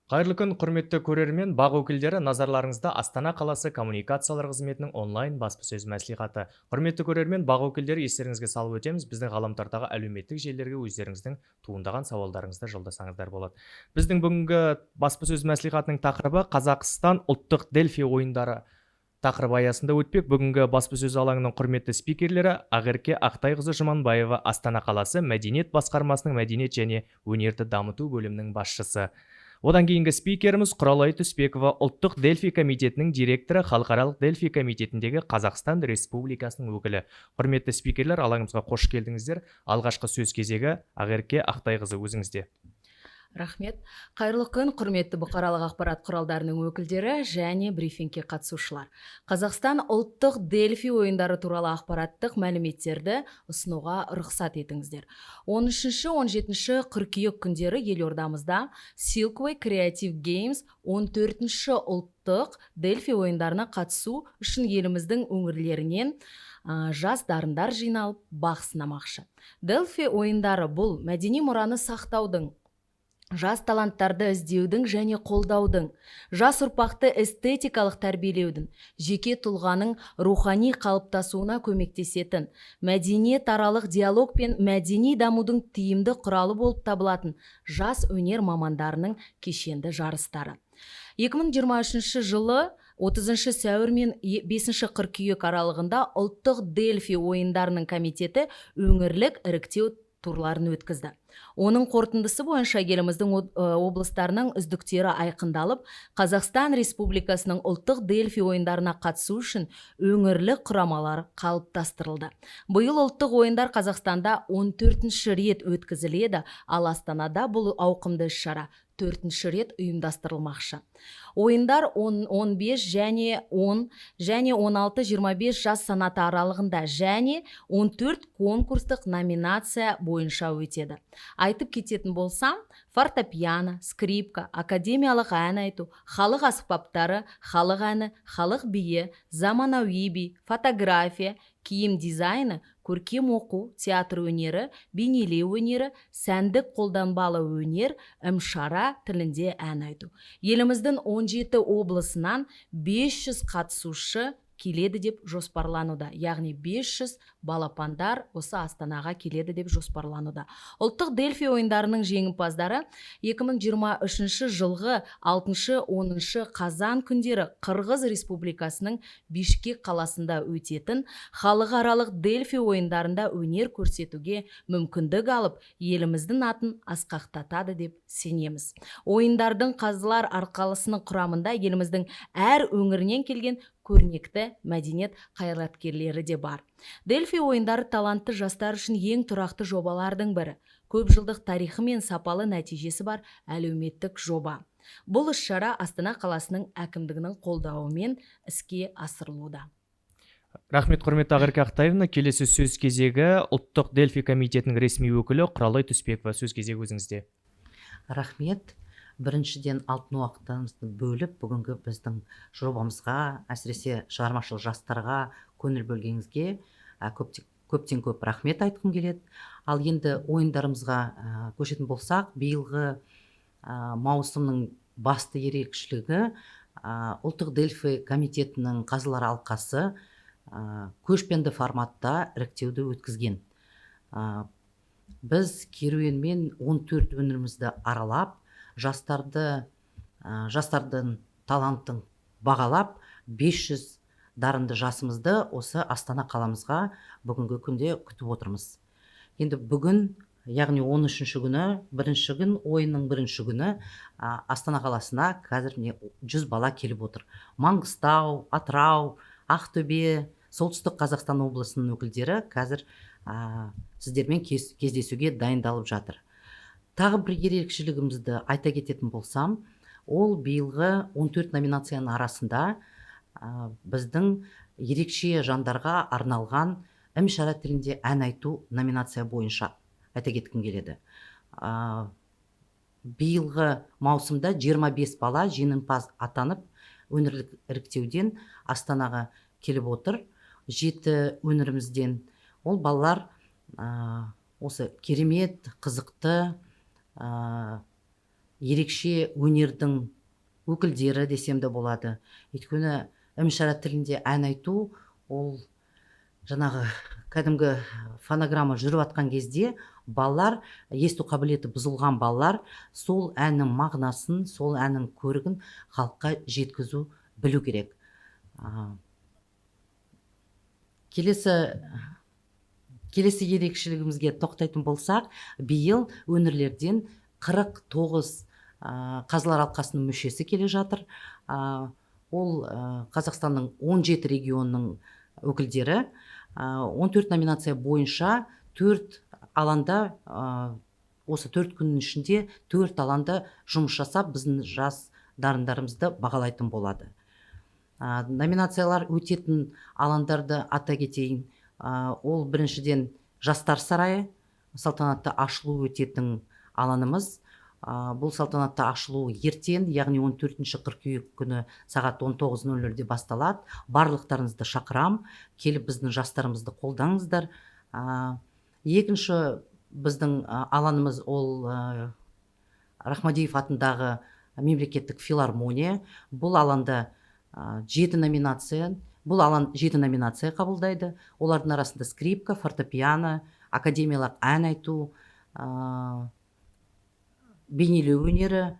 Қайырлы күн, құрметті көрермен, БАҚ өкілдері, назарларыңызда Астана қаласы коммуникациялар қызметінің онлайн баспасөз мәслихаты. Құрметті көрермен, БАҚ өкілдері, естеріңізге салып өтеміз, біздің ғаламтордағы әлеуметтік желілерге өздеріңіздің туындаған сауалдарыңызды жолдасаңыздар болады. Біздің бүгінгі баспасөз мәслихатының тақырыбы Қазақстан ұлттық Дельфи ойындары тақырыбы аясында өтпек. Бүгінгі баспасөз алаңының құрметті спикерлері: Ақерке Ақтайқызы Жұманбаева, Астана қаласы мәдениет басқармасының мәдениет және өнерді дамыту бөлімінің басшысы. Одан кейінгі спикеріміз Құралай Түспекова, ұлттық Дельфи комитетінің директоры, халықаралық Дельфи комитетіндегі Қазақстан Республикасының өкілі. Құрметті спикерлер, алаңымызға қош келдіңіздер. Алғашқы сөз кезегі, Ақерке Ақтайқызы, өзіңізде. Рахмет. Қайырлы күн, құрметті бұқаралық ақпарат құралдарының өкілдері және брифингке қатысушылар. Қазақстан ұлттық Дельфи ойындары туралы ақпараттық мәліметтерді ұсынуға рұқсат етіңіздер. 13-17 қыркүйек күндері елордамызда Silkway Creative Games 14 ұлттық Дельфи ойындарына қатысу үшін еліміздің өңірлерінен жас дарындар жиналып, бақ сынамақшы. Дельфи ойындары — бұл мәдени мұраны сақтаудың, жас таланттарды іздеудің және қолдаудың, жас ұрпақты эстетикалық тәрбиелеудің, жеке тұлғаның рухани қалыптасуына көмектесетін, мәдениетаралық диалог пен мәдени дамудың тиімді құралы болып табылатын жас өнер мамандарының кешенді жарыстары. 2023 жылы 30 сәуір мен 5 қыркүйек аралығында ұлттық Дельфи ойындарының комитеті өңірлік іріктеу турларын өткізді. Оның қорытындысы бойынша еліміздің облыстарының үздіктері айқындалып, Қазақстан Республикасының ұлттық Дельфи ойындарына қатысу үшін өңірлік құрамалар қалыптастырылды. Биыл ұлттық ойындар Қазақстанда 14 рет өткізіледі, ал Астанада бұл ауқымды іс-шара төртінші рет ұйымдастырылмақшы. Ойындар 10, 15 және 10 және 16-25 жас санаты аралығында және 14 конкурстық номинация бойынша өтеді. Айтып кететін болсам, фортепиано, скрипка, академиялық ән айту, халық аспаптары, халық әні, халық биі, заманауи би, фотография, киім дизайны, көркем оқу, театр өнері, бейнелеу өнері, сәндік қолданбалы өнер, ым-шара тілінде ән айту. Еліміздің 17 облысынан 500 қатысушы келеді деп жоспарлануда, яғни 500 балапандар осы Астанаға келеді деп жоспарлануда. Ұлттық Дельфи ойындарының жеңімпаздары 2023 жылғы 6-10 қазан күндері Қырғыз Республикасының Бишкек қаласында өтетін халықаралық Дельфи ойындарында өнер көрсетуге мүмкіндік алып, еліміздің атын асқақтатады деп сенеміз. Ойындардың қазылар алқасының құрамында еліміздің әр өңірінен келген көрнекті мәдениет қайраткерлері де бар. Дельфи ойындары — талантты жастар үшін ең тұрақты жобалардың бірі, көп жылдық тарихы мен сапалы нәтижесі бар әлеуметтік жоба. Бұл іс-шара Астана қаласының әкімдігінің қолдауымен іске асырылуда. Рахмет, құрметті Ақерке Ақтаевна. Келесі сөз кезегі ұлттық Дельфи комитетінің ресми өкілі Құралай Түспекова, сөз кезегі өзіңізде. Рахмет. Біріншіден, алтын уақыттарыңызды бөліп, бүгінгі біздің жобамызға, әсіресе шығармашыл жастарға көңіл бөлгеніңізге көптен көп рахмет айтқым келеді. Ал енді ойындарымызға көшетін болсақ, биылғы маусымның басты ерекшелігі ұлттық Дельфи комитетінің қазылар алқасы көшпенді форматта іріктеуді өткізген. Біз керуенмен 14 өңірімізді аралап, жастарды, жастардың талантын бағалап, 500 дарынды жасымызды осы Астана қаламызға бүгінгі күнде күтіп отырмыз. Енді бүгін, яғни 13 күні, бірінші күн, ойынның бірінші күні, Астана қаласына қазір міне 100 бала келіп отыр. Маңғыстау, Атырау, Ақтөбе, Солтүстік Қазақстан облысының өкілдері қазір сіздермен кездесуге дайындалып жатыр. Тағы бір ерекшелігімізді айта кететін болсам, ол биылғы 14 номинацияның арасында біздің ерекше жандарға арналған ім шара тілінде ән айту номинация бойынша айта кеткім келеді. Биылғы маусымда 25 бала жеңімпаз атанып, өңірлік іріктеуден Астанаға келіп отыр. Жеті өңірімізден ол балалар осы керемет қызықты Ерекше өнердің өкілдері десем де болады, өйткені ым ишара тілінде ән айту, ол жаңағы кәдімгі фонограмма жүріп жатқан кезде балалар, есту қабілеті бұзылған балалар сол әннің мағынасын, сол әннің көрігін халыққа жеткізу білу керек. Келесі ерекшелігімізге тоқтайтын болсақ, биыл өңірлерден 49 қазылар алқасының мүшесі келе жатыр. Ол Қазақстанның 17 регионының өкілдері. 14 номинация бойынша төрт аланда, осы 4 күннің ішінде төрт аланда жұмыс жасап, біздің жас дарындарымызды бағалайтын болады. Номинациялар өтетін алаңдарды ата кетейін. Ол біріншіден, Жастар сарайы, салтанатты ашылу өтетін алаңымыз. Бұл салтанатты ашылу ертең, яғни 14 қыркүйек күні сағат 19.00-де басталады. Барлықтарыңызды шақырам, келіп біздің жастарымызды қолдаңыздар. Екінші біздің алаңымыз ол Рахмадиев атындағы мемлекеттік филармония. Бұл алаңда жеті номинация, бұл алаң жеті номинация қабылдайды. Олардың арасында скрипка, фортепиано, академиялық ән айту, бейнелеу өнері,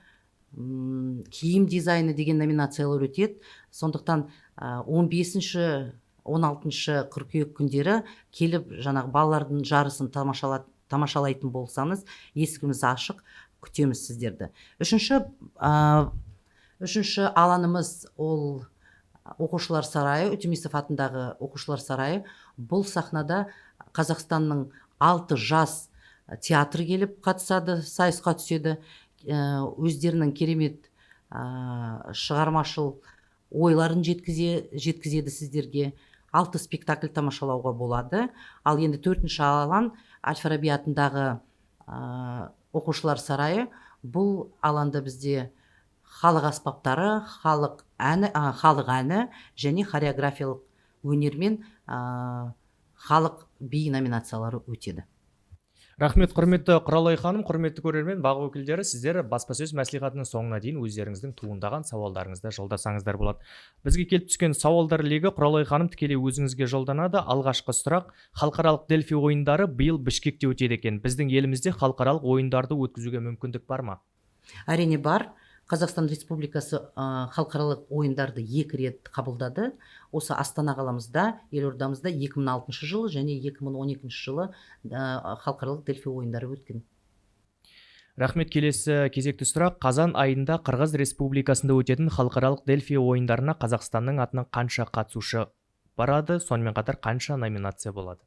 киім дизайны деген номинациялар өтеді. Сондықтан 15-, 16 қыркүйек күндері келіп, жаңағы балалардың жарысын тамашалайтын болсаңыз, есігіміз ашық, күтеміз сіздерді. Үшінші алаңымыз ол Оқушылар сарайы, Үтемісов атындағы Оқушылар сарайы. Бұл сахнада Қазақстанның алты жас театры келіп қатысады, сайысқа түседі. Өздерінің керемет шығармашыл ойларын жеткізеді сіздерге. Алты спектакль тамашалауға болады. Ал енді төртінші алаң әл Фараби атындағы Оқушылар сарайы. Бұл алаңда бізде халық аспаптары, халық әні және хореографиялық өнер мен халық би номинациялары өтеді. Рахмет, құрметті Құралай ханым. Құрметті көрермен, БАҚ өкілдері, сіздер баспасөз мәслихатының соңына дейін өздеріңіздің туындаған сауалдарыңызды жолдасаңыздар болады. Бізге келіп түскен сауалдар легі, Құралай ханым, тікелей өзіңізге жолданады. Алғашқы сұрақ: халықаралық Дельфи ойындары биыл Бішкекте өтеді екен. Біздің елімізде халықаралық ойындарды өткізуге мүмкіндік бар ма? Әрине, бар. Қазақстан Республикасы халықаралық ойындарды екі рет қабылдады. Осы Астана қаламызда, елордамызда 2006 жылы және 2012 жылы халықаралық Дельфи ойындары өткен. Рахмет. Келесі кезекті сұрақ: қазан айында Қырғыз Республикасында өтетін халықаралық Дельфи ойындарына Қазақстанның атынан қанша қатысушы барады? Сонымен қатар қанша номинация болады?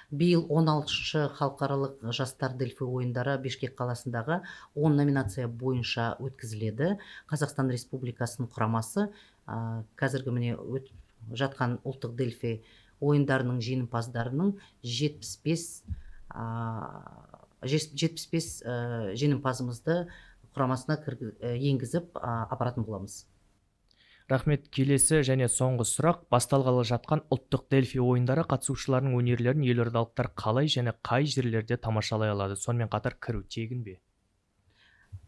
Биыл 16-шы халықаралық жастар Дельфи ойындары Бішкек қаласындағы 10 номинация бойынша өткізіледі. Қазақстан Республикасының құрамасы қазіргі, міне, өтіп жатқан ұлттық Дельфи ойындарының жеңімпаздарының 75 75 жеңімпазымызды құрамасына енгізіп апаратын боламыз. Рахмет. Келесі және соңғы сұрақ: басталғалы жатқан ұлттық Дельфи ойындары қатысушыларының өнерлерін елордалықтар қалай және қай жерлерде тамашалай алады? Сонымен қатар кіру тегін бе?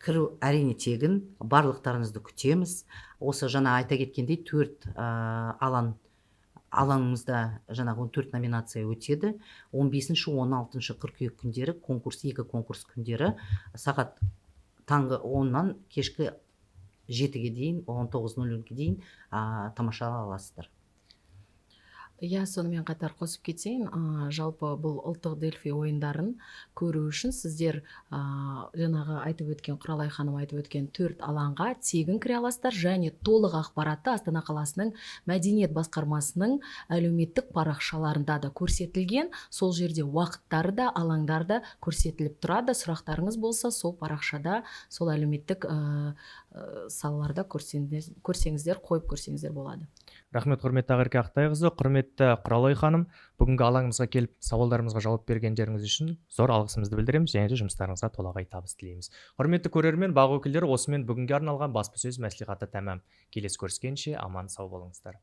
Кіру, әрине, тегін. Барлықтарыңызды күтеміз. Осы жаңа айта кеткендей, төрт алаңымызда жаңағы 14 номинация өтеді. 15, 16 қыркүйек күндері конкурс, екі конкурс күндері сағат таңғы 10-нан кешкі 7-ге дейін, 19.00-ге дейін тамашалай аласыздар. Иә, сонымен қатар қосып кетейін, жалпы бұл ұлттық Дельфи ойындарын көру үшін сіздер жаңағы айтып өткен, Құралай ханым айтып өткен төрт алаңға тегін кіре аласыздар және толық ақпаратты Астана қаласының мәдениет басқармасының әлеуметтік парақшаларында да көрсетілген. Сол жерде уақыттары да, алаңдар да көрсетіліп тұрады. Сұрақтарыңыз болса, сол парақшада, сол әлеуметтік салаларда көрсеңіздер, қойып көрсеңіздер болады. Рахмет, құрметті Ақерке Ақтайқызы, құрметті Құралай ханым. Бүгінгі алаңымызға келіп, сауалдарымызға жауап бергендеріңіз үшін зор алғысымызды білдіреміз және де жұмыстарыңызға толағай табыс тілейміз. Құрметті көрермен, БАҚ өкілдері, осымен бүгінге арналған баспасөз мәслихаты тәмам. Келесі көріскенше аман сау болыңыздар.